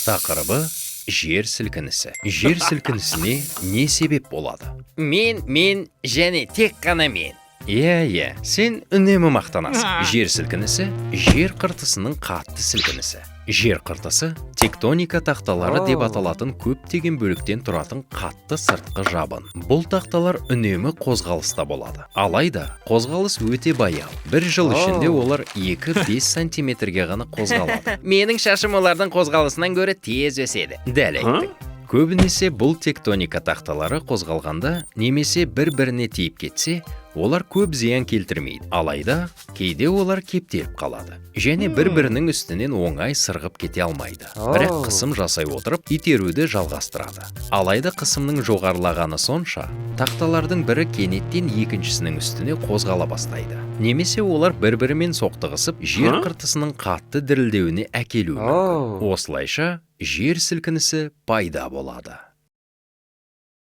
Тақырыбы: жер сілкінісі. Жер сілкінісіне не себеп болады? Мен, мен және тек қана мен. Иә, сен үнемі мақтанасың. Жер сілкінісі – жер қыртысының қатты сілкінісі. Жер қыртысы – тектоника тақталары деп аталатын көптеген бөліктен тұратын қатты сыртқы жабын. Бұл тақталар үнемі қозғалыста болады, алайда қозғалыс өте баяу. Бір жыл ішінде олар 2-5 сантиметрге ғана қозғалады. Менің шашым олардың қозғалысынан гөрі тез өседі. Дәл айттың. Көбінесе бұл тектоника тақталары қозғалғанда немесе бір-біріне тиіп кетсе, олар көп зиян келтірмейді. Алайда кейде олар кептеліп қалады және бір-бірінің үстінен оңай сырғып кете алмайды, бірақ қысым жасай отырып, итеруді жалғастырады. Алайда қысымның жоғарылағаны сонша, тақталардың бірі кенеттен екіншісінің үстіне қозғала бастайды немесе олар бір-бірімен соқтығысып, жер қыртысының қатты дірілдеуіне әкелуі мүмкін. Осылайша жер сілкінісі пайда болады.